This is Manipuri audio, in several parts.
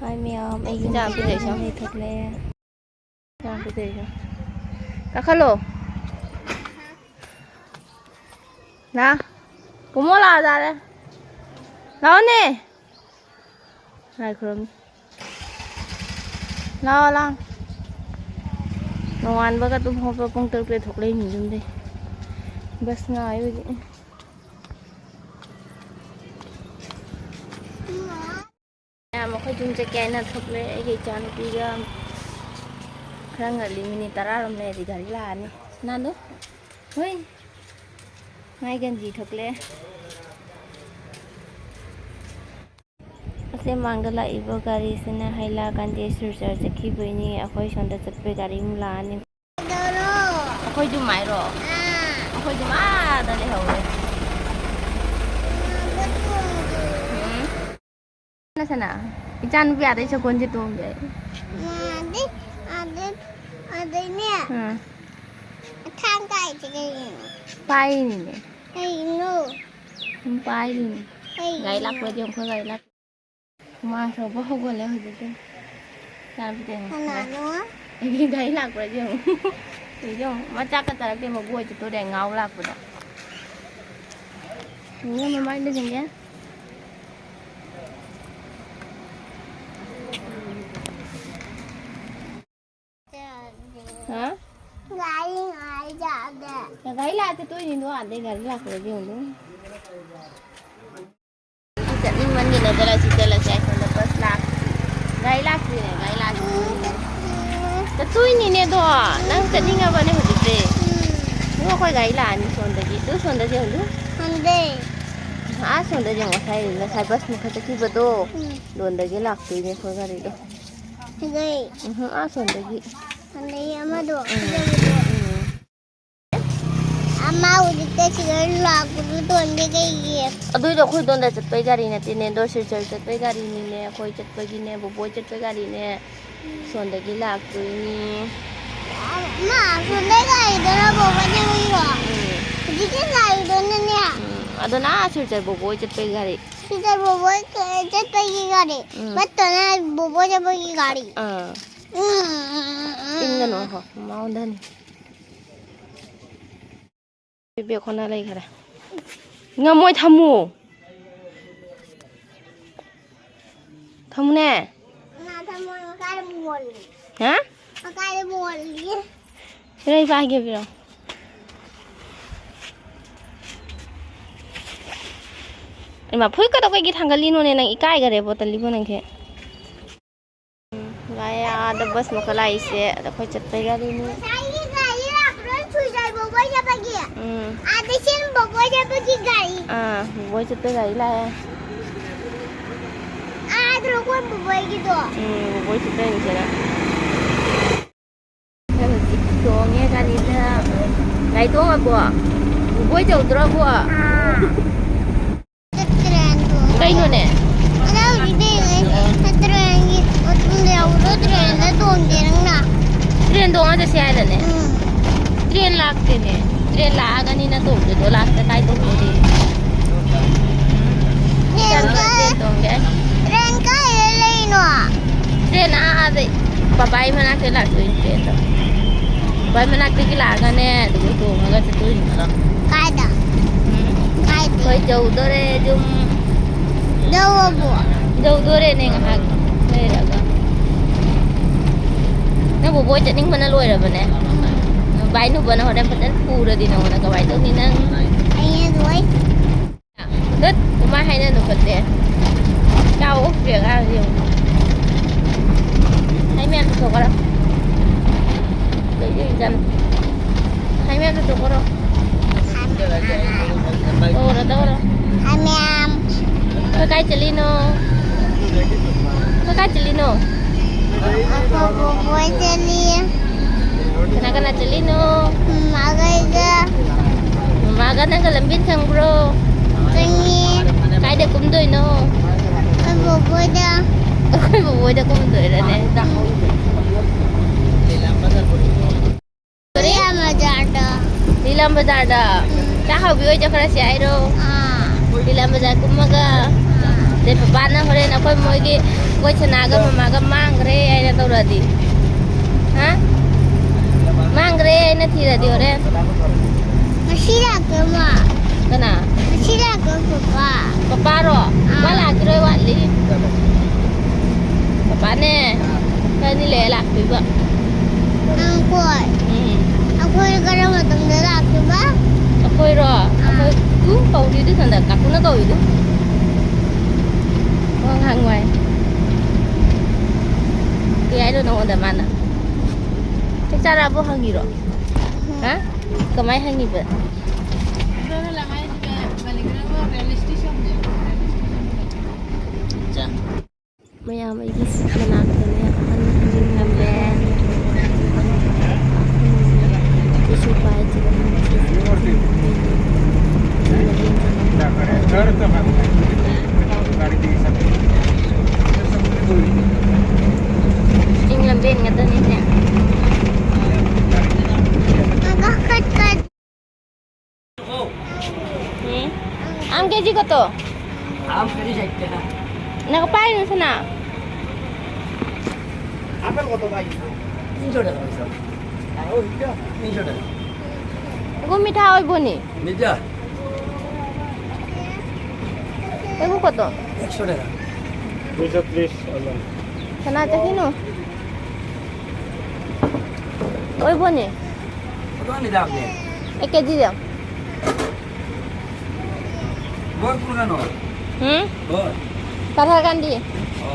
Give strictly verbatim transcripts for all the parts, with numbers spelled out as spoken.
ꯍꯥꯏ ꯃꯌꯥꯝ, ꯑꯩ ꯌꯨꯝ ꯆꯥꯛ ꯄꯤꯖꯩꯁꯦ꯫ ꯆꯠꯄ ꯂꯩꯊꯣꯛꯂꯦ꯫ ꯆꯥꯛ ꯄꯤꯖꯩꯁꯦ꯫ ꯀꯥꯈꯠꯂꯣ꯫ ꯂꯥ꯫ ꯀꯨꯝꯃꯣ ꯂꯥꯛꯑꯣ ꯌꯥꯔꯦ꯫ ꯂꯥꯛꯑꯣꯅꯦ꯫ ꯂꯥꯏ ꯈꯨꯔꯨꯝ꯫ ꯂꯥꯛꯑꯣ, ꯂꯥꯛꯑꯣ꯫ ꯅꯣꯡꯉꯥꯟꯕꯒ ꯇꯨꯝ ꯍꯧꯒꯠꯄ ꯄꯨꯡ ꯇꯔꯨꯛꯇ ꯊꯣꯛꯂꯛꯏꯅꯤ ꯌꯨꯝꯗꯩ꯫ ꯕꯁ ꯉꯥꯏ ꯍꯧꯖꯤꯛ꯫ ꯃꯌꯥꯝ, ꯑꯩꯈꯣꯏ ꯌꯨꯝ ꯆꯠꯀꯦ ꯍꯥꯏꯅ ꯊꯣꯛꯂꯦ꯫ ꯑꯩꯒꯤ ꯏꯆꯥꯅꯨꯄꯤꯒ ꯈꯔ ꯉꯜꯂꯤ, ꯃꯤꯅꯤꯠ ꯇꯔꯥꯔꯣꯝ ꯂꯩꯔꯗꯤ ꯒꯥꯔꯤ ꯂꯥꯛꯑꯅꯤ꯫ ꯅꯥꯟꯗꯣ, ꯍꯣꯏ, ꯃꯥꯏ ꯒꯟꯖꯤ ꯊꯣꯛꯂꯛꯑꯦ꯫ ꯑꯁꯦ ꯃꯥꯡꯗ ꯂꯥꯛꯏꯕ ꯒꯥꯔꯤꯁꯤꯅ ꯍꯩꯂꯥꯀꯥꯟꯗꯤ ꯁꯤꯜꯆꯔ ꯆꯠꯈꯤꯕꯩꯅꯤ꯫ ꯑꯩꯈꯣꯏ ꯁꯣꯝꯗ ꯆꯠꯄꯩ ꯒꯥꯔꯤ ꯑꯃꯨꯛ ꯂꯥꯛꯑꯅꯤ꯫ ꯑꯩꯈꯣꯏꯁꯨ ꯃꯥꯏꯔꯣ? ꯑꯩꯈꯣꯏꯁꯨ ꯑꯥꯗ ꯂꯩꯍꯧꯔꯦ꯫ ꯎꯝ꯫ ꯁꯅꯥ, ꯏꯆꯥꯅꯨꯄꯤ ꯑꯥꯗꯩ ꯁꯒꯣꯜꯁꯦ ꯇꯣꯡꯒꯦ ꯑꯩ꯫ ꯑꯗꯩ, ꯑꯗꯩ, ꯑꯗꯩꯅꯦ꯫ ꯎꯝ꯫ ꯊꯥꯡ ꯀꯥꯏꯁꯦ ꯀꯩꯒꯤꯅꯣ? ꯄꯥꯏꯔꯤꯅꯤꯅꯦ꯫ ꯀꯩꯒꯤꯅꯣ? ꯁꯨꯝ ꯄꯥꯏꯔꯤꯅꯤ꯫ ꯀꯩꯒꯤꯅꯣ? ꯒꯥꯔꯤ ꯂꯥꯛꯄ꯭ꯔꯗꯤ ꯌꯦꯡꯉꯨ, ꯑꯩꯈꯣꯏ ꯒꯥꯔꯤ ꯂꯥꯛ-, ꯍꯨꯃꯥꯡ ꯁꯧꯕ ꯍꯧꯒꯠꯂꯦ ꯍꯧꯖꯤꯛꯇꯤ꯫ ꯏꯆꯥꯅꯨꯄꯤꯗ ꯌꯦꯡꯉꯨ꯫ ꯀꯅꯥꯅꯣ? ꯑꯩꯒꯤ ꯒꯥꯔꯤ ꯂꯥꯛꯄ꯭ꯔꯗꯤ ꯌꯦꯡꯉꯨ꯫ ꯌꯦꯡꯉꯨ, ꯃꯆꯥ ꯀ ꯆꯥꯔꯛꯇꯦ, ꯃꯕꯨ ꯍꯣꯏ ꯆꯠꯇꯣꯔꯦ ꯉꯥꯎ ꯂꯥꯛꯄꯗ꯫ ꯌꯦꯡꯉꯨ, ꯃꯃꯥꯏꯗ ꯌꯦꯡꯒꯦ꯫ ꯍꯥ? ꯒꯥꯔꯤ ꯉꯥꯏ ꯌꯥꯗꯦ꯫ ꯒꯥꯔꯤ ꯂꯥꯛꯇꯦ, ꯇꯣꯏꯅꯤ ꯅꯣ ꯑꯥꯗꯩ ꯒꯥꯔꯤ ꯂꯥꯛꯄꯗꯗꯤ ꯌꯦꯡꯉꯨ꯫ ꯆꯠꯅꯤꯡꯃꯟꯒꯤꯅ ꯆꯠꯂꯁꯤ, ꯆꯠꯂꯁꯤ ꯍꯥꯏ ꯁꯣꯝꯗ ꯕꯁ ꯂꯥꯛ-, ꯒꯥꯔꯤ ꯂꯥꯛꯇ꯭ꯔꯤꯅꯦ, ꯒꯥꯔꯤ ꯂꯥꯛꯇ꯭ꯔꯤꯅꯦ꯫ ꯆꯠꯇꯣꯏꯅꯤꯅꯦ ꯑꯗꯣ, ꯅꯪ ꯆꯠꯅꯤꯡꯉꯕꯅꯦ ꯍꯧꯖꯤꯛꯇꯤ꯫ ꯑꯗꯨ ꯑꯩꯈꯣꯏ ꯒꯥꯔꯤ ꯂꯥꯛꯑꯅꯤ ꯁꯣꯝꯗꯒꯤ꯫ ꯑꯗꯨ ꯁꯣꯝꯗ ꯌꯦꯡꯉꯨ꯫ ꯁꯣꯝꯗꯩ꯫ ꯑꯥ ꯁꯣꯝꯗ ꯌꯦꯡꯉꯨ, ꯉꯁꯥꯏ, ꯉꯁꯥꯏ ꯕꯁ ꯃꯈꯥ ꯆꯠꯈꯤꯕꯗꯣ, ꯎꯝ꯫ ꯂꯣꯟꯗꯒꯤ ꯂꯥꯛꯇꯣꯏꯅꯦ ꯑꯩꯈꯣꯏ ꯒꯥꯔꯤꯗꯣ꯫ ꯁꯤꯗꯩ꯫ ꯎꯝ, ꯑꯥ ꯁꯣꯝꯗꯒꯤ꯫ ꯁꯣꯝꯗꯒꯤ ꯑꯃꯗꯣ, ꯎꯝ꯫ ꯐꯖꯕꯗꯣ꯫ ꯎꯝ꯫ ꯑꯃ ꯍꯧꯖꯤꯛꯇ ꯁꯤꯗ ꯂꯥꯛꯄꯗꯨ ꯇꯣꯟꯗꯦ ꯀꯩꯒꯤ? ꯑꯗꯨꯏꯗꯣ ꯑꯩꯈꯣꯏ ꯗꯣꯟꯗ ꯆꯠꯄꯩ ꯒꯥꯔꯤ ꯅꯠꯇꯦꯅꯦ, ꯑꯗꯣ ꯁꯤꯜꯆꯔ ꯆꯠꯄꯩ ꯒꯥꯔꯤꯅꯤꯅꯦ, ꯑꯩꯈꯣꯏ ꯆꯠꯄꯒꯤꯅꯦ, ꯕꯣꯕꯣꯏ ꯆꯠꯄꯩ ꯒꯥꯔꯤꯅꯦ, ꯁꯣꯟꯗꯒꯤ ꯂꯥꯛꯇꯣꯏꯅꯤ꯫ ꯃꯥ, ꯁꯣꯟꯗꯩ ꯒꯥꯔꯤꯗꯨꯅ ꯕꯣꯕꯣꯏ ꯆꯠꯄꯒꯤꯔꯣ? ꯎꯝ꯫ ꯍꯧꯖꯤꯛꯀꯤ ꯒꯥꯔꯤꯗꯨꯅꯅꯦ? ꯎꯝ, ꯑꯗꯨꯅ ꯁꯤꯜꯆꯔ ꯕꯣꯕꯣꯏ ꯆꯠꯄꯩ ꯒꯥꯔꯤ꯫ ꯁꯤꯗ ꯕꯣꯕꯣꯏ ꯆꯠꯄꯒꯤ ꯒꯥꯔꯤ꯫ ꯎꯝ꯫ ꯃꯠꯇꯅ ꯕꯣꯕꯣꯏ ꯆꯠꯄꯒꯤ ꯒꯥꯔꯤ꯫ ꯑꯥ꯫ ꯎꯝ, ꯎꯝ, ꯎꯝ, ꯎꯝ꯫ ꯏꯟꯒꯅꯨ ꯍꯣ, ꯃꯃꯥ ꯑꯣꯟꯊꯅꯤ꯫ ꯕꯦꯕꯦ ꯈꯣꯟꯅ ꯂꯩꯈꯔꯦ꯫ ꯉꯝꯃꯣꯏ, ꯊꯝꯃꯨ꯫ ꯊꯝꯃꯨꯅꯦ꯫ ꯉꯥ ꯊꯝꯃꯣ, ꯉꯀꯥꯏ ꯑꯃꯨꯛ ꯑꯣꯜꯂꯤ꯫ ꯍꯥ? ꯉꯀꯥꯏ ꯑꯃꯨꯛ ꯑꯣꯜꯂꯤ꯫ ꯏꯔꯩ ꯄꯥꯏꯒꯦ ꯄꯤꯔꯣ꯫ ꯏꯃꯥ, ꯐꯨꯔꯤꯠꯀꯗꯣ ꯀꯩꯒꯤ ꯊꯥꯡꯒꯠꯂꯤꯅꯣꯅꯦ? ꯅꯪ ꯏꯀꯥꯏꯒꯔꯦꯕꯣ, ꯇꯜꯂꯤꯕꯣ ꯅꯪꯁꯦ? ꯎꯝ, ꯂꯥꯛꯑꯦ, ꯑꯥꯗ ꯕꯁ ꯃꯈꯥ ꯂꯥꯛꯏꯁꯦ꯫ ꯑꯗ ꯑꯩꯈꯣꯏ ꯆꯠꯄꯩ ꯒꯥꯔꯤꯅꯤ꯫ ꯉꯁꯥꯏꯒꯤ ꯒꯥꯔꯤ ꯂꯥꯛꯄꯗꯣ ꯊꯨꯏꯖꯥꯏ ꯕꯣꯕꯣꯏ ꯆꯠꯄꯒꯤ꯫ ꯎꯝ꯫ ꯑꯥꯗ ꯁꯦꯝ ꯕꯣꯕꯣꯏ ꯆꯠꯄꯒꯤ ꯒꯥꯔꯤ꯫ ꯑꯥ, ꯕꯣꯕꯣꯏ ꯆꯠꯄꯩ ꯒꯥꯔꯤ ꯂꯥꯛꯑꯦ꯫ ꯑꯥꯗ꯭ꯔꯣ ꯑꯩꯈꯣꯏ ꯕꯣꯕꯣꯏꯒꯤꯗꯣ? ꯎꯝ, ꯕꯣꯕꯣꯏ ꯆꯠꯄꯩꯅꯤ ꯁꯤꯗ꯫ ꯍꯧꯖꯤꯛ ꯇꯣꯡꯉꯦ ꯒꯥꯔꯤꯗ꯫ ꯒꯥꯔꯤ ꯇꯣꯡꯉꯕꯣ? ꯕꯣꯕꯣꯏ ꯇꯧꯗ꯭ꯔꯣꯕꯣ? ꯑꯥ꯫ ꯀꯩꯅꯣꯅꯦ? ꯑꯗꯣ ꯍꯧꯖꯤꯛꯇꯤ ꯇ꯭ꯔꯦꯟꯒꯤ ꯃꯇꯨꯡꯗ ꯌꯥꯎꯕꯗꯣ ꯇ꯭ꯔꯦꯟꯗ ꯇꯣꯡꯒꯦ ꯅꯪꯅ? ꯇ꯭ꯔꯦꯟ ꯇꯣꯡꯉ ꯆꯠꯁꯦ ꯍꯥꯏꯔꯅꯦ? ꯎꯝ꯫ ꯇ꯭ꯔꯦꯟ ꯂꯥꯛꯇꯦꯅꯦ꯫ ꯇ꯭ꯔꯦꯟ ꯂꯥꯛꯑꯒꯅꯤ ꯅꯪ ꯇꯣꯡꯗꯣꯏꯗꯣ, ꯂꯥꯛꯇ ꯀꯥꯏ ꯇꯣꯡꯗꯣꯏꯅꯣ? ꯇ꯭ꯔꯦꯟ ꯆꯠꯂꯣ, ꯀꯥꯏ-, ꯇ꯭ꯔꯦꯟ ꯇꯣꯡꯒꯦ꯫ ꯇ꯭ꯔꯦꯟ ꯀꯥꯏꯗ ꯂꯩꯅꯣ? ꯇ꯭ꯔꯦꯟ ꯑꯥ ꯑꯥꯗ ꯕꯕꯥꯏ ꯃꯅꯥꯛꯇ ꯂꯥꯛꯇꯣꯏꯅꯦ ꯇ꯭ꯔꯦꯟꯗꯣ꯫ ꯕꯕꯥꯏ ꯃꯅꯥꯛꯇꯒꯤ ꯂꯥꯛꯑꯒꯅꯦ, ꯑꯗꯨꯒ ꯇꯣꯡꯉꯒ ꯆꯠꯇꯣꯏꯅꯦ꯫ ꯀꯥꯏꯗ? ꯎꯝ꯫ ꯀꯥꯏꯗ? ꯑꯩꯈꯣꯏ ꯌꯧꯗꯣꯔꯦ ꯌꯨꯝ꯫ ꯌꯧꯔꯕꯣ? ꯌꯧꯗꯣꯔꯦꯅꯦ ꯉꯥꯏꯍꯥꯛ ꯂꯩꯔꯒ꯫ ꯅꯪ ꯕꯣꯕꯣꯏ ꯆꯠꯅꯤꯡꯕꯅ ꯂꯣꯏꯔꯕꯅꯦ꯫ ꯎꯝ꯫ ꯕꯥꯏ ꯅꯨꯕꯅ ꯍꯣꯔꯦꯟ ꯐꯖꯅ ꯐꯨꯔꯗꯤ ꯅꯉꯣꯟꯗ ꯀꯃꯥꯏꯅ ꯇꯧꯅꯤ ꯅꯪ? ꯑꯩꯅ ꯂꯣꯏ꯫ ꯗꯠ, ꯑꯗꯨꯃꯥꯏ ꯍꯥꯏꯅꯅꯨ ꯐꯠꯇꯦ꯫ ꯆꯥꯎ, ꯑꯣꯛꯇ꯭ꯔꯤ ꯑꯉꯥꯡꯁꯦ ꯌꯦꯡꯉꯨ꯫ ꯍꯩ ꯃꯌꯥꯝ ꯄꯨꯊꯣꯛꯈ꯭ꯔꯣ꯫ ꯀꯩꯗꯤ ꯌꯥꯝ-, ꯍꯩ ꯃꯌꯥꯝ ꯄꯨꯊꯣꯛꯈ꯭ꯔꯣ꯫ ꯇꯧꯔꯣ, ꯇꯧꯔꯣ꯫ ꯍꯩ ꯃꯌꯥꯝ꯫ ꯑꯩꯈꯣꯏ ꯀꯥꯏ ꯆꯠꯂꯤꯅꯣ? ꯑꯩꯈꯣꯏ ꯀꯥꯏ ꯆꯠꯂꯤꯅꯣ? ꯑꯩꯈꯣꯏ ꯕꯣꯕꯣꯏ ꯆꯠꯂꯤ꯫ ꯀꯅꯥ ꯀꯅꯥ ꯆꯠꯂꯤꯅꯣ? ꯃꯃꯥꯒ ꯑꯩꯒ꯫ ꯃꯃꯥꯒ ꯅꯪꯒ ꯂꯝꯕꯦꯟ ꯈꯪꯕ꯭ꯔꯣ? ꯈꯪꯉꯤ꯫ ꯀꯥꯏꯗ ꯀꯨꯝꯗꯣꯏꯅꯣ? ꯑꯩꯈꯣꯏ ꯕꯣꯕꯣꯏꯗ꯫ ꯑꯩꯈꯣꯏ ꯕꯣꯕꯣꯏꯗ ꯀꯨꯝꯗꯣꯏꯔꯅꯦ? ꯀꯔꯤ? ꯂꯤꯂꯥ ꯕꯖꯥꯔꯗ꯫ ꯂꯤꯂꯥ ꯕꯖꯥꯔꯗ? ꯎꯝ꯫ ꯆꯥꯛ ꯍꯥꯎꯕꯤ ꯍꯣꯏ ꯆꯠꯈ꯭ꯔꯁꯦ ꯍꯥꯏꯔꯣ? ꯑꯥ꯫ ꯂꯤꯂꯥ ꯕꯖꯥꯔ ꯀꯨꯝꯃꯒ, ꯑꯗꯩ ꯄꯄꯥꯅ ꯍꯣꯔꯦꯟ ꯑꯩꯈꯣꯏ ꯃꯣꯏꯒꯤ, ꯑꯩꯈꯣꯏ ꯁꯅꯥꯒ ꯃꯃꯥꯒ ꯃꯥꯡꯈ꯭ꯔꯦ ꯍꯥꯏꯅ ꯇꯧꯔꯛꯑꯗꯤ? ꯍꯥ? ꯃꯥꯡꯈ꯭ꯔꯦ ꯍꯥꯏꯅ ꯊꯤꯔꯗꯤ ꯍꯣꯔꯦꯟ? ꯉꯁꯤ ꯂꯥꯛꯇꯣꯏꯔꯣ, ꯃꯥ? ꯀꯅꯥ? ꯉꯁꯤ ꯂꯥꯛꯇꯣꯏꯔꯣ, ꯄꯄꯥ? ꯄꯄꯥꯔꯣ? ꯄꯄꯥ ꯑꯥ꯫ ꯂꯥꯛꯈꯤꯔꯣꯏ, ꯋꯥꯠꯂꯤ꯫ ꯄꯄꯥꯅꯦ, ꯈꯔꯅꯤ ꯂꯩꯔ ꯂꯥꯛꯇꯣꯏꯕ꯫ ꯅꯪ ꯀꯣꯏ? ꯎꯝ꯫ ꯑꯩꯈꯣꯏ ꯀꯔꯝꯕ ꯃꯇꯝꯗ ꯂꯥꯛꯇꯣꯏꯕ? ꯑꯩꯈꯣꯏꯔꯣ? ꯑꯥ꯫ ꯑꯩꯈꯣꯏ ꯀꯨ ꯀꯧꯗ꯭ꯔꯤꯗꯨ ꯁꯣꯝꯗ ꯀꯥꯀꯨꯅ ꯀꯧꯏꯗꯨ꯫ ꯋꯥ ꯉꯥꯡ ꯋꯥꯏ꯫ ꯀꯩ ꯍꯥꯏꯅꯣ ꯅꯉꯣꯟꯗ ꯃꯥꯅ? ꯆꯥꯛ ꯆꯥꯔꯕꯣ ꯍꯪꯉꯤꯔꯣ? ꯎꯝ꯫ ꯍꯥ? ꯀꯃꯥꯏ ꯍꯪꯉꯤꯕ? ꯃꯌꯥꯝ ꯑꯩꯒꯤ ꯃꯅꯥꯛꯇꯅꯦ ꯑꯍꯟ ꯑꯅꯤ ꯅꯝꯃꯦ꯫ ꯎꯝ, ꯁꯤꯁꯨ ꯄꯥꯏ ꯆꯠꯂꯦ꯫ ꯆꯤꯡ ꯂꯝꯕꯦꯟ ꯉꯥꯛꯇꯅꯤꯅꯦ꯫ ꯎꯝ? আম কেজি কত? আম কেজি ষাট টাকা। না, পাই না, শোনা। আপেল কত ভাই? তিনশো টাকা ভাই সাহেব। আর ওইটা তিনশো টাকা। এগো মিঠা অইবো নি? মিঠা? এগো কত? একশো টাকা। দুইশো ত্রিশ অইবো নি? শোনা, দেখি নু। অইবো নি? কত নিতে আপনি? এক কেজি দাও। বর কোন গান? হুম? বর? পাথারকান্দি। ও।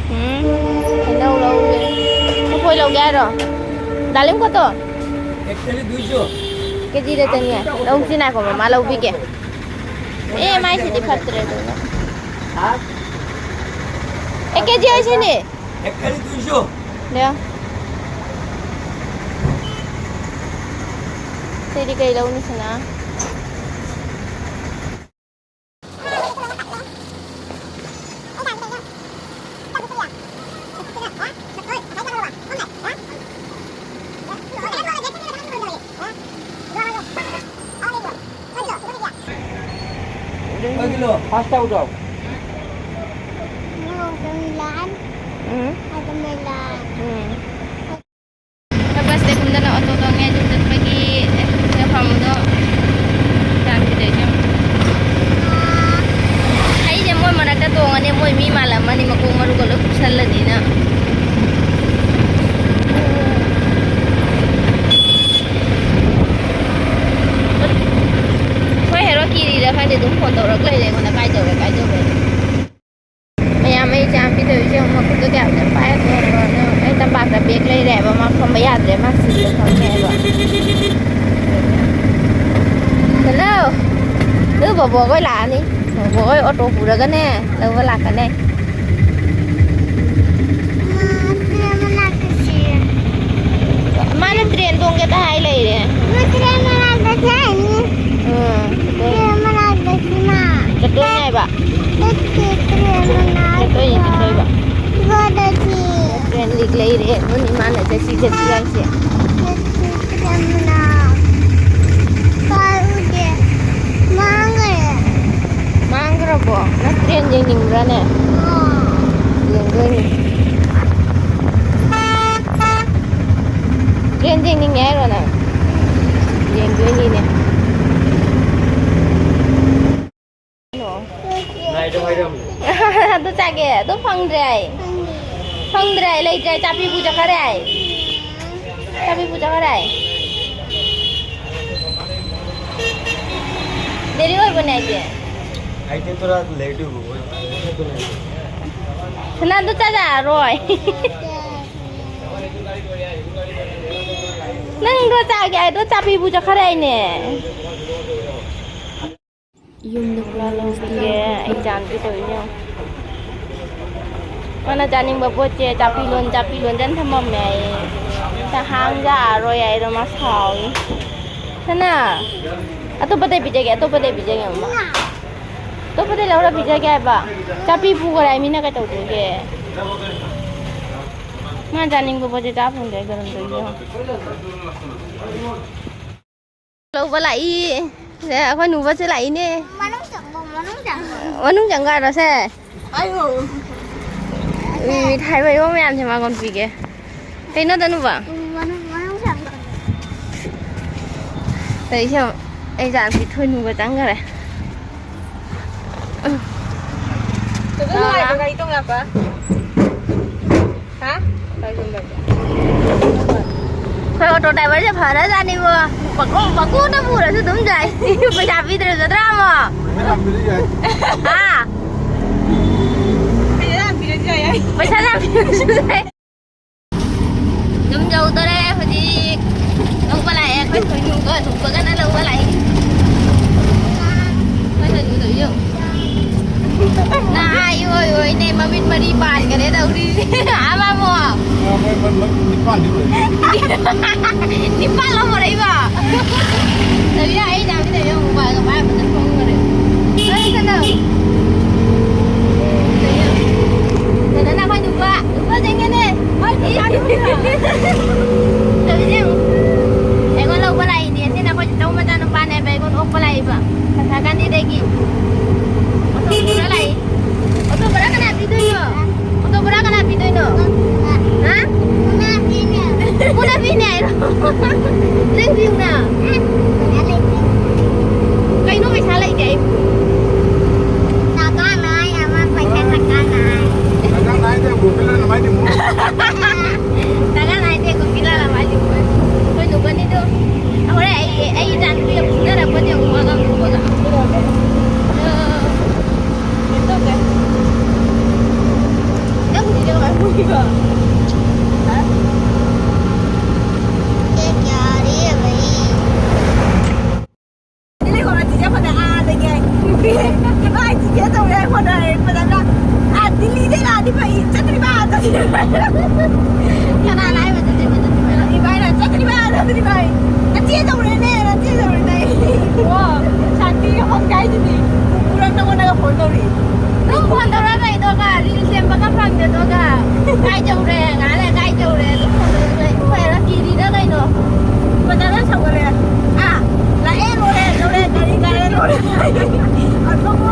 হুম, ꯍꯩꯅꯧ ꯂꯧꯒꯦ꯫ ꯀꯐꯣꯏ ꯂꯧꯒꯦ ꯍꯥꯏꯔꯣ? ꯗꯥꯂꯤꯝ ꯀꯣꯠꯇꯣ? এক কেজি দুইশো। কেজিꯗ ꯆꯅꯤ꯫ ꯂꯧꯁꯤ ꯉꯥꯏꯈꯣ, ꯃꯃꯥ ꯂꯧꯕꯤꯒꯦ꯫ ꯑꯦ, ꯃꯥꯏꯁꯤꯗꯤ ꯐꯠꯇ꯭ꯔꯦ ꯑꯗꯨꯅ꯫ ꯍꯥ? এক কেজি অইছে নি? এক কেজি দুইশো। লেও। ꯁꯤꯗꯤ ꯀꯩ ꯂꯧꯅꯤ ꯁꯅꯥ? ꯐꯥꯁ ꯇꯧꯗ꯭ꯔꯣ? ꯎꯝ꯫ ꯎꯝ꯫ ꯑꯩꯈꯣꯏ ꯕꯁꯇꯩ ꯀꯨꯝꯗꯅ ꯑꯣꯇꯣ ꯇꯣꯡꯉꯦ, ꯑꯗꯨ ꯆꯠꯄꯒꯤ ꯃꯐꯝꯗꯣ ꯌꯥꯝ ꯐꯖꯩ ꯌꯦꯡꯉꯣ꯫ ꯑꯩꯁꯦ ꯃꯣꯏ ꯃꯔꯛꯇ ꯇꯣꯡꯉꯅꯤ, ꯃꯣꯏ ꯃꯤ ꯃꯥꯜꯂꯝꯃꯅꯤ, ꯃꯀꯣꯛ ꯃꯔꯨꯒ ꯂꯣꯏ ꯀꯨꯞꯁꯜꯂꯅꯤꯅ꯫ ꯑꯩꯈꯣꯏ ꯍꯦꯔꯣ ꯀꯤꯔꯤꯔꯥ ꯈꯪꯗꯦ, ꯑꯗꯨꯝ ꯐꯣꯟ ꯇꯧꯔꯛ ꯂꯩꯔꯦ ꯑꯩꯉꯣꯟꯗ, "ꯀꯥꯏ ꯇꯧꯔꯦ, ꯀꯥꯏ ꯇꯧꯔꯦ?" ꯃꯌꯥꯝ ꯑꯩ ꯏꯆꯥ ꯅꯨꯄꯤ ꯇꯧꯔꯤꯁꯦ ꯌꯦꯡꯉꯨ, ꯃꯈꯨꯠꯇ ꯀꯌꯥꯝ ꯐꯖꯅ ꯄꯥꯏꯔ ꯇꯣꯡꯕ꯭ꯔꯣ? ꯑꯩ ꯇꯝꯄꯥꯛꯇ ꯕꯦꯒ ꯂꯩꯔꯦꯕ, ꯃꯥ ꯐꯝꯕ ꯌꯥꯗ꯭ꯔꯦ, ꯃꯥ ꯁꯤꯗ ꯐꯝꯃꯦꯕ꯫ ꯍꯜꯂꯣ! ꯑꯗꯨ ꯕꯣꯕꯣꯈꯣꯏ ꯂꯥꯛꯑꯅꯤ, ꯕꯣꯕꯣꯈꯣꯏ ꯑꯣꯇꯣ ꯄꯨꯔꯒꯅꯦ ꯂꯧꯕ ꯂꯥꯛꯀꯅꯤ꯫ ꯃꯥ ꯇ꯭ꯔꯦꯟ ꯃꯅꯥꯛꯇ ꯆꯦ꯫ ꯃꯥꯅ ꯇ꯭ꯔꯦꯟ ꯇꯣꯡꯒꯦꯗ ꯍꯥꯏ ꯂꯩꯔꯦ꯫ ꯃꯥ ꯇ꯭ꯔꯦꯟ ꯃꯅꯥꯛꯇ ꯆꯦ ꯍꯥꯏꯅꯤ꯫ ꯎꯝ꯫ ꯇ꯭ꯔꯦꯟ ꯃꯅꯥꯛꯇ ꯆꯦ ꯃꯥ꯫ ꯆꯠꯇꯣꯏꯅꯦ ꯍꯥꯏꯕ꯫ ꯅꯠꯇꯦ, ꯇ꯭ꯔꯦꯟ ꯃꯅꯥꯛꯇ꯫ ꯆꯠꯇꯣꯏꯅꯦ, ꯆꯠꯇꯣꯏꯕ꯫ ꯏꯕꯣꯗ ꯆꯦ꯫ ꯇ꯭ꯔꯦꯟ ꯂꯤꯛ ꯂꯩꯔꯦ꯫ ꯑꯗꯨꯅꯤ ꯃꯥꯅ ꯆꯠꯁꯤ, ꯆꯠꯁꯤ ꯍꯥꯏꯁꯦ꯫ ꯅꯠꯇꯦ, ꯇ꯭ꯔꯦꯟ ꯃꯅꯥꯛ꯫ ꯀꯥꯏ ꯎꯗꯦ꯫ ꯃꯥꯡꯈ꯭ꯔꯦ꯫ ꯃꯥꯡꯈ꯭ꯔꯕꯣ? ꯅꯪ ꯇ꯭ꯔꯦꯟ ꯌꯦꯡꯅꯤꯡꯕ꯭ꯔꯥꯅꯦ? ꯑꯥ꯫ ꯌꯦꯡꯗꯣꯏꯅꯤ꯫ ꯇ꯭ꯔꯦꯟ ꯌꯦꯡꯅꯤꯡꯉꯦ ꯍꯥꯏꯔꯣ ꯅꯪ? ꯌꯦꯡꯗꯣꯏꯅꯤꯅꯦ꯫ ꯀꯩꯅꯣ? ꯑꯗꯨ ꯆꯥꯒꯦ꯫ ꯑꯗꯨ ꯐꯪꯗ꯭ꯔꯦ ꯑꯩ꯫ ꯐꯪꯗ꯭ꯔꯦ ꯑꯩ, ꯂꯩꯇ꯭ꯔꯦ꯫ ꯆꯥꯄꯤ ꯄꯨ ꯆꯠꯈ꯭ꯔꯦ ꯑꯩ꯫ ꯆꯥꯄꯤ ꯄꯨ ꯆꯠꯈ꯭ꯔꯦ ꯑꯩ꯫ ꯗꯦꯔꯤ ꯑꯣꯏꯕꯅꯦ ꯑꯩꯗꯤ꯫ ꯑꯩꯗꯤ ꯊꯣꯔꯥ ꯂꯦꯠ ꯑꯣꯏꯕ ꯑꯣꯏ꯫ ꯁꯅꯥ, ꯑꯗꯨ ꯆꯥꯖꯔꯔꯣꯏ꯫ ꯅꯪꯗꯣ ꯆꯥꯒꯦ ꯍꯥꯏꯗꯣ ꯆꯥꯕꯤꯕꯨ ꯆꯠꯈ꯭ꯔꯦ ꯍꯥꯏꯅꯦ꯫ ꯌꯨꯝꯗ ꯄꯨꯔꯥ ꯂꯣꯁ ꯇꯥꯔꯦ꯫ ꯑꯩ ꯏꯆꯥꯅꯨꯄꯤ ꯇꯧꯔꯤꯁꯦ ꯌꯦꯡꯉꯣ꯫ ꯃꯥꯅ ꯆꯥꯅꯤꯡꯕ ꯄꯣꯠꯁꯦ ꯆꯥꯄꯤ ꯂꯣꯟ, ꯆꯥꯄꯤ ꯂꯣꯟꯖꯟ ꯊꯝꯃꯝꯃꯦ ꯍꯥꯏꯌꯦ꯫ ꯍꯥꯡꯖꯥꯔꯔꯣꯏ ꯍꯥꯏꯗꯣ ꯃꯥ ꯁꯥꯎꯔꯤ꯫ ꯁꯅꯥ, ꯑꯇꯣꯞꯄꯗꯩ ꯄꯤꯖꯒꯦ, ꯑꯇꯣꯞꯄꯗꯩ ꯄꯤꯖꯒꯦ ꯃꯃꯥ꯫ ꯑꯇꯣꯞꯄꯗꯩ ꯂꯧꯔ ꯄꯤꯖꯒꯦ ꯍꯥꯏꯕ꯫ ꯆꯥꯄꯤ ꯄꯨꯈꯔꯦ ꯍꯥꯏ, ꯃꯤꯅ ꯀꯩꯗꯧꯗꯣꯏꯒꯦ? ꯃꯥ ꯆꯥꯅꯤꯡꯕ ꯄꯣꯠꯁꯦ ꯆꯥ ꯐꯪꯗ꯭ꯔꯦ, ꯀꯔꯝ ꯇꯧꯔꯤꯅꯣ? ꯂꯧꯕ ꯂꯥꯛꯏ꯫ ꯑꯩꯈꯣꯏ ꯅꯨꯕꯁꯨ ꯂꯥꯛꯏꯅꯦ꯫ ꯃꯅꯨꯡ ꯆꯪꯒꯗ꯭ꯔꯣ ꯁꯦ? ꯑꯌꯣ꯫ ꯃꯤ ꯃꯤꯊꯥꯏ ꯃꯌꯣꯝ ꯃꯌꯥꯝꯁꯦ ꯃꯉꯣꯟ ꯄꯤꯒꯦ꯫ ꯀꯩꯅꯣ ꯇꯅꯨꯕ? ꯎꯝ, ꯃꯅꯨꯡ, ꯃꯅꯨꯡ ꯆꯪꯒꯗ꯭ꯔꯣ? ꯇꯧꯏꯁꯦ ꯌꯦꯡꯉꯣ꯫ ꯑꯩ ꯏꯆꯥꯅꯨꯄꯤ ꯊꯣꯏꯅꯨꯒ ꯆꯪꯈ꯭ꯔꯦ꯫ ꯎꯝ꯫ ꯀꯩꯅꯣ ꯅꯨꯡꯉꯥꯏꯕ꯭ꯔꯣ ꯒꯥꯔꯤ ꯇꯣꯡ ꯂꯥꯛꯄ? ꯍꯥ? ꯑꯩꯈꯣꯏ ꯑꯣꯇꯣ ꯗ꯭ꯔꯥꯏꯚꯔꯁꯦ ꯐꯔꯖꯥꯠꯅꯤꯕꯣ꯫ ꯄꯪꯀꯣ-, ꯄꯪꯀꯣꯟꯗ ꯄꯨꯔꯁꯨ ꯑꯗꯨꯝ ꯌꯥꯏ꯫ ꯄꯩꯁꯥ ꯄꯤꯗ꯭ꯔꯁꯨ ꯅꯠꯇ꯭ꯔꯥ ꯑꯃꯣ? ꯄꯩꯁꯥ ꯌꯥꯝ ꯄꯤꯔꯁꯨ ꯌꯥꯏ꯫ ꯍꯥ? ꯄꯩꯁꯥ ꯌꯥꯝ ꯄꯤꯔꯁꯨ ꯌꯥꯏ꯫ ꯄꯩꯁꯥ ꯌꯥꯝ ꯄꯤꯔꯁꯨ ꯌꯥꯏ꯫ ꯑꯗꯨꯝ ꯌꯧꯗꯣꯔꯦ ꯍꯧꯖꯤꯛ꯫ ꯂꯧꯕ ꯂꯥꯛꯑꯦ ꯑꯩꯈꯣꯏ ꯊꯣꯏꯅꯨꯒ ꯅꯨꯄꯥꯒꯅ ꯂꯧꯕ ꯂꯥꯛꯑꯦ꯫ ꯑꯩꯈꯣꯏ ꯊꯣꯏꯅꯨꯗꯣ ꯌꯦꯡꯉꯨ꯫ ꯅꯍꯥ ꯏꯑꯣꯏ ꯑꯣꯏꯅꯦ, ꯃꯃꯤꯠ ꯃꯔꯤ ꯄꯥꯟꯒꯔꯦ ꯇꯧꯔꯤꯁꯦ꯫ ꯑꯃꯃꯣ꯫ ꯃꯣꯏ, ꯃꯣꯏ, ꯃꯣꯏ ꯅꯤꯄꯥꯟꯗꯤ ꯂꯣꯏꯔꯦ꯫ ꯅꯤꯄꯥꯟ ꯂꯧꯈꯔꯦ ꯏꯕꯣ꯫ ꯇꯧꯏꯁꯦ ꯑꯩ ꯏꯆꯥꯅꯨꯄꯤꯗꯣ ꯌꯦꯡꯉꯨ, ꯃꯄꯥꯟꯒ ꯃꯥꯏ ꯐꯖꯅ ꯊꯣꯛꯈꯔꯦ꯫ ꯍꯣꯏ, ꯆꯠꯂꯣ꯫ ꯗꯗꯥꯅ ꯑꯩꯈꯣꯏ ꯅꯨꯄꯥ, ꯅꯨꯄꯥ ꯆꯪꯉꯦꯅꯦ꯫ ꯃꯥꯏ ꯄꯩꯁꯥ ꯇꯧꯏꯁꯦ ꯌꯦꯡꯉꯨ꯫ ꯑꯩꯉꯣꯟ ꯂꯧꯕ ꯂꯥꯛꯏꯅꯦ꯫ ꯁꯤꯅ ꯑꯩꯈꯣꯏ ꯆꯤꯆꯧ ꯃꯆꯥꯅꯨꯄꯥꯅꯦꯕ, ꯑꯩꯉꯣꯟꯗ ꯑꯣꯛꯄ ꯂꯥꯛꯏꯕ꯫ ꯀꯊꯥꯀꯥꯟꯗꯤꯗꯒꯤ ꯑꯣꯇꯣ ꯄꯨꯔ ꯂꯥꯛꯏ꯫ ꯑꯣꯇꯣ ꯚꯔꯥ ꯀꯅꯥ ꯄꯤꯗꯣꯏꯅꯣ? ꯑꯣꯇꯣ ꯚꯔꯥ ꯀꯅꯥ ꯄꯤꯗꯣꯏꯅꯣ? ꯍꯥ? ꯄꯨꯟꯅ ꯄꯤꯅꯦ ꯍꯥꯏꯔꯣ? ꯅꯪ ꯄꯤꯌꯨꯅ꯫ ꯀꯩꯅꯣ ꯄꯩꯁꯥ ꯂꯩꯇꯦ ꯑꯩꯕꯨ? ꯅꯥꯒꯥ ꯅꯥꯏ ꯑꯃ ꯄꯩꯁꯥ ꯅꯥꯒꯥ ꯅꯥꯏ꯫ ꯅꯥꯒꯥ ꯅꯥꯏꯗ ꯒꯣꯄꯤꯂꯥꯅ ꯃꯥꯏꯗꯤ ꯃꯨꯛ꯫ ꯅꯥꯒꯥ ꯅꯥꯏꯗ ꯒꯣꯄꯤꯂꯥꯅ ꯃꯥꯏꯗꯤ ꯃꯨꯛ꯫ ꯑꯩꯈꯣꯏ ꯅꯨꯄꯥꯅꯤꯗꯣ꯫ ꯍꯣꯔꯦꯟ ꯑꯩ, ꯑꯩ ꯏꯆꯥ ꯅꯨꯄꯤꯒ ꯐꯨꯅꯔꯛꯄꯗꯤ ꯑꯃꯨꯛ ꯋꯥꯒ ꯅꯨꯄꯥꯒ꯫ ꯑ, ꯀꯩꯅꯣ ꯇꯧꯗꯦ꯫ ꯅꯪꯕꯨꯗꯤ ꯀꯩꯗꯧꯉꯩ ꯐꯨꯈꯤꯕ? ꯍꯥ? ꯆꯦ ꯀꯌꯥ ꯑꯔꯤ ꯑꯕꯩ꯫ ꯂꯩꯍꯧꯔ ꯆꯤꯆꯦ ꯑꯩꯈꯣꯏꯅ ꯑꯥꯗꯒꯤ ꯏꯕꯥꯏ ꯆꯤꯆꯦ ꯇꯧꯔꯦ ꯍꯣꯠꯅꯔꯦ ꯐꯖꯅ꯫ ꯑꯥ ꯗꯤꯜꯂꯤꯗꯩ ꯂꯥꯛꯑꯗꯤ ꯐꯩ, ꯆꯠꯇ꯭ꯔꯤꯕ ꯑꯥ ꯆꯠꯇ꯭ꯔꯤꯕ꯫ ꯀꯅꯥꯅ ꯍꯥꯏꯕ ꯆꯠꯇ꯭ꯔꯤꯕ, ꯆꯠꯇ꯭ꯔꯤꯕ? ꯏꯕꯥꯏꯅ ꯆꯠꯇ꯭ꯔꯤꯕ ꯑꯥ ꯆꯠꯇ꯭ꯔꯤꯕ꯫ ꯅꯆꯦ ꯇꯧꯔꯦꯅꯦ, ꯅꯆꯦ ꯇꯧꯔꯦꯅꯦ꯫ ꯑꯣ, ꯁꯥꯟꯇꯤꯒ ꯐꯪ ꯀꯥꯏꯗꯨꯗꯤ꯫ ꯄꯨꯔ ꯅꯉꯣꯟꯗꯒ ꯐꯣꯟ ꯇꯧꯔꯤ꯫ ꯑꯗꯨꯝ ꯐꯣꯟ ꯇꯧꯔ ꯂꯩꯗꯣꯒ, ꯔꯤꯜ ꯁꯦꯝꯕꯒ ꯐꯪꯗꯦꯗꯣꯒ꯫ ꯀꯥꯏ ꯆꯧꯔꯦ, ꯉꯥꯏꯍꯥꯛ ꯂꯩꯔ ꯀꯥꯏ ꯆꯧꯔꯦ, ꯑꯗꯨꯝ ꯐꯣꯟ ꯇꯧꯔ ꯂꯩ꯫ ꯐꯔꯦ, ꯀꯤꯔꯤꯔ ꯀꯩꯅꯣ? ꯕꯖꯥꯔꯗ ꯁꯧꯒꯠꯂꯦ꯫ ꯑꯥ, ꯂꯥꯛꯑꯦ, ꯂꯣꯏꯔꯦ, ꯂꯣꯏꯔꯦ, ꯒꯥꯔꯤ ꯀꯥꯔꯦ, ꯂꯣꯏꯔꯦ꯫ ꯑꯗꯨꯕꯨ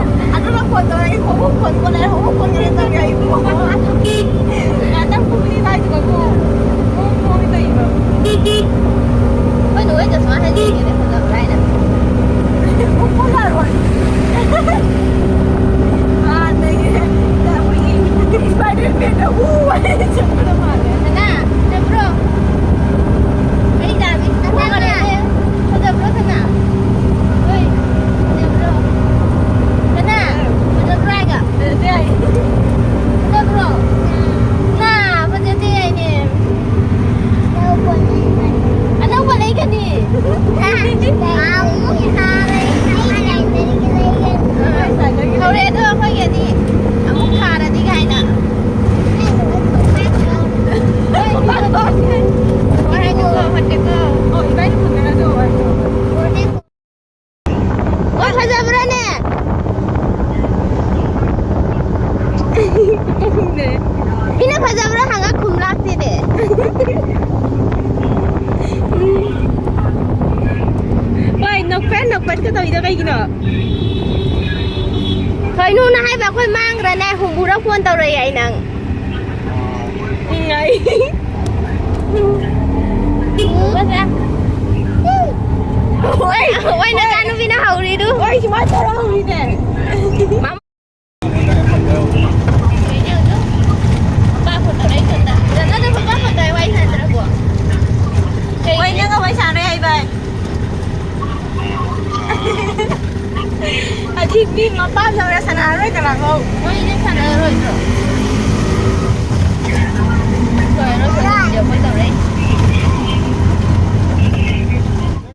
ꯃꯤꯅ ꯐꯖꯕ꯭ꯔꯥ ꯍꯪꯉ ꯈꯨꯝ ꯂꯥꯛꯇꯦꯅꯦ꯫ ꯍꯣꯏ, ꯅꯣꯛꯐꯦꯠ ꯅꯣꯛꯐꯦꯠꯀ ꯇꯧꯔꯤꯗꯣ ꯀꯩꯒꯤꯅꯣ? ꯀꯩꯅꯣꯅ ꯍꯥꯏꯕ ꯑꯩꯈꯣꯏ ꯃꯥꯡꯈ꯭ꯔꯅꯦ, ꯍꯨꯝꯕꯨꯔ ꯐꯣꯟ ꯇꯧꯔꯛꯑꯦ ꯑꯩ ꯅꯪ꯫ ꯎꯝ, ꯑꯩ꯫ ꯍꯣꯏ, ꯍꯣꯏ, ꯅꯆꯥꯅꯨꯄꯤꯅ ꯍꯧꯔꯤꯗꯨ꯫ ꯍꯣꯏ, ꯁꯨꯃꯥꯏꯅ ꯇꯧꯔ ꯍꯧꯔꯤꯅꯦ꯫ ꯍꯣꯏ, ꯅꯪꯒ ꯋꯥꯔꯤ ꯁꯥꯟꯅꯔꯣꯏ ꯍꯥꯏꯕ꯫ ꯑꯗꯨꯗꯤ ꯃꯄꯥꯝꯗ ꯑꯣꯏꯅ ꯁꯥꯟꯅꯔꯔꯣꯏ ꯀꯅꯥꯒ? ꯃꯣꯏꯅ ꯁꯥꯟꯅꯔꯔꯣꯏꯗ꯭ꯔꯣ?